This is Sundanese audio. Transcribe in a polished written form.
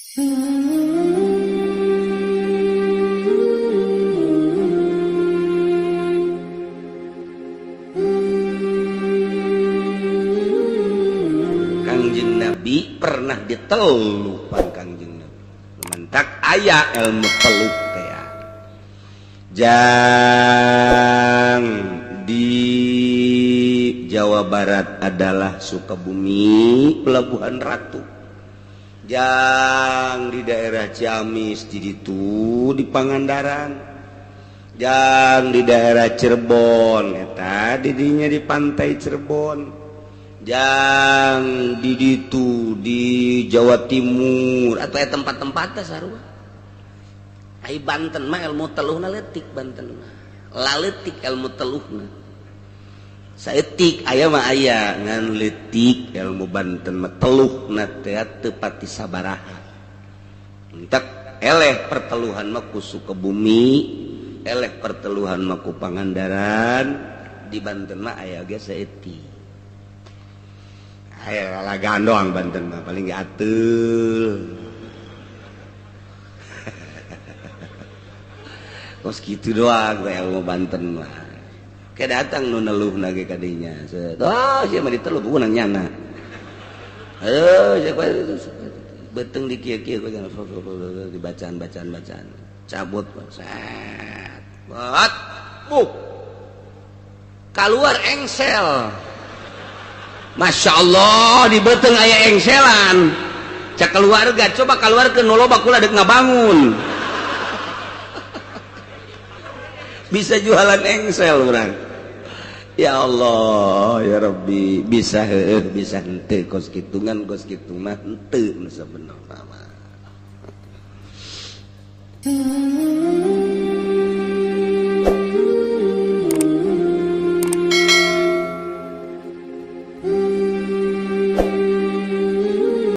Kangjeng Nabi pernah diteluh pan Kangjeng Nabi. Mentak aya ilmu teluh teh. Jang di Jawa Barat adalah Sukabumi, Pelabuhan Ratu. Jang di daerah Ciamis di ditu di Pangandaran. Jang di daerah Cirebon eta didinya di pantai Cirebon. Jang di ditu di Jawa Timur atau tempat-tempatnya sarua. Ai Banten mah ilmu teluhna leutik, Banten mah laletik ilmu teluhna. Saeutik aya mah aya ngan leutik ilmu Banten mah teluhna teh teu pati sabaraha. Entek eleh perteluhan mah ku Sukabumi, eleh perteluhan mah ku Pangandaran, di Banten mah aya ge saeutik. Aya lalagaan doang Banten mah paling ge ateul. Kos gitu doang ilmu Banten mah. Kayak datang nu neluh nage kadinya. Oh, sia mah diteluh bukan nyana. Ayo, sia beteng di kieu-kieu dibacaan-bacaan bacaan. Cabut set. Bat. Buk. Kaluar engsel. Masya Allah di beteng aya engselan. Cak keluarga coba keluarkeun nu loba kula deuk ngabangun. Bisa jualan engsel urang. Ya Allah ya Rabbi, bisa heueuh bisa henteu kos kitungan kos kitu mah henteu nu sabenerna mah.